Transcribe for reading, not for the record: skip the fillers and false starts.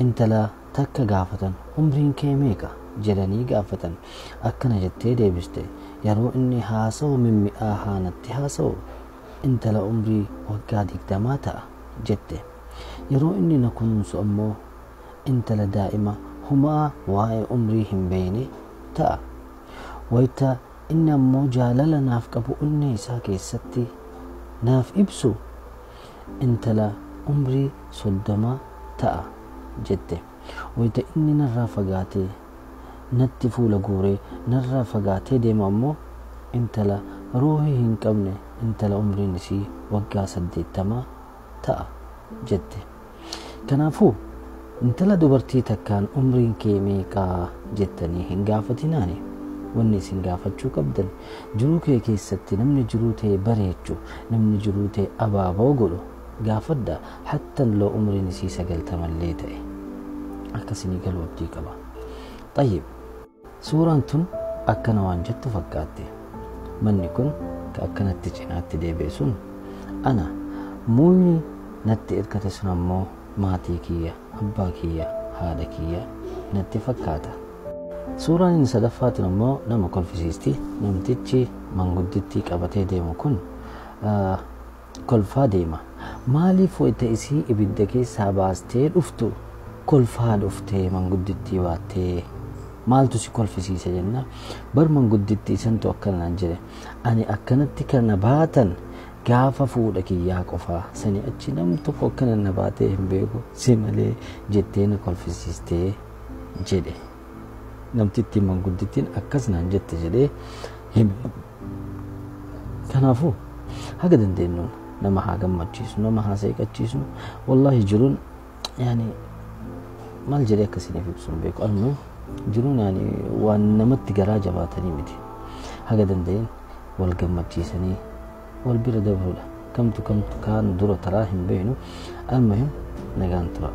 Intala takka gaafatan, "Umriin kee meeqa?" jedhanii gaafatan. Akkana jettee deebiste: "Yeroo inni haasa'u mimmi'aa haanatti haasa'u intala umrii waggaa 20 ta'a," jette. "Yeroo inni na kunuunsu ammoo intala daa'ima humaa waa'ee umrii hin beekne ta'a. Wayita inni ammoo jaalala naaf qabu onnee isaa keessatti naaf ibsu intala umrii 30 ta'a," jette. "Wayita inni narraa fagaatee natti fuula guuree narraa fagaatee deemu ammoo intala ruuhii hin qabne, intala umriin isii waggaa 80 ta'a," jette. Kanaafuu intala dubartii takkaan "Umriin kee meeqaa?" jettanii hin gaafatinaani. Wanni isin gaafachuu qabdan, jiruu kee keessatti namni jiruu ta'e bareechu, namni jiruu ta'e abaaboo godhu gaafadha, hattan loo umriin isii 90llee ta'e. Akkasinii galuu abdii qaba. Xayyib, suuraan tun akkana waan jettu fakkaatti. Manni kun ka akkanatti cinaatti deebi'e sun ana, muuyni natti irkate sun ammoo maatii kiyya, abbaa kiyya, haadha kiyya natti fakkaata. Suuraan inni sadaffaatiin ammoo nama kolfisiisti. Namtichi manguddittii qabatee deemu kun kolfaa deema. "Maaliif wayita isii ibidda keessaa baastee dhuftu kolfaa dhuftee manguddittii baattee, maaltu si kolfisiisa?" jenna. "Bar manguddittii santu akkana naan jedhe, ani akkanatti kana baatan gaafa fuudha kiyyaa qofaa, sani achi namni tokko akkana na baatee hin beeku, si malee jettee na kolfisiistee," jedhe. "Namtittiin manguddittiin akkas naan jette," jedhee hime. Kanaafuu haga dandeenyuun nama haa gammachiisnu, nama haa seeqachiisnu. Wallaahi jiruun yaani maal jedhee akkasiniif ibsu hin beeku. Almuhim, jiruun yaani waan namatti garaa jabaatanii miti. Haga danda'een wal gammachiisanii wal bira dabruudha. Kamtu kamtu kaan dura taraa hin beeknu. Almuhim, nagaan tura.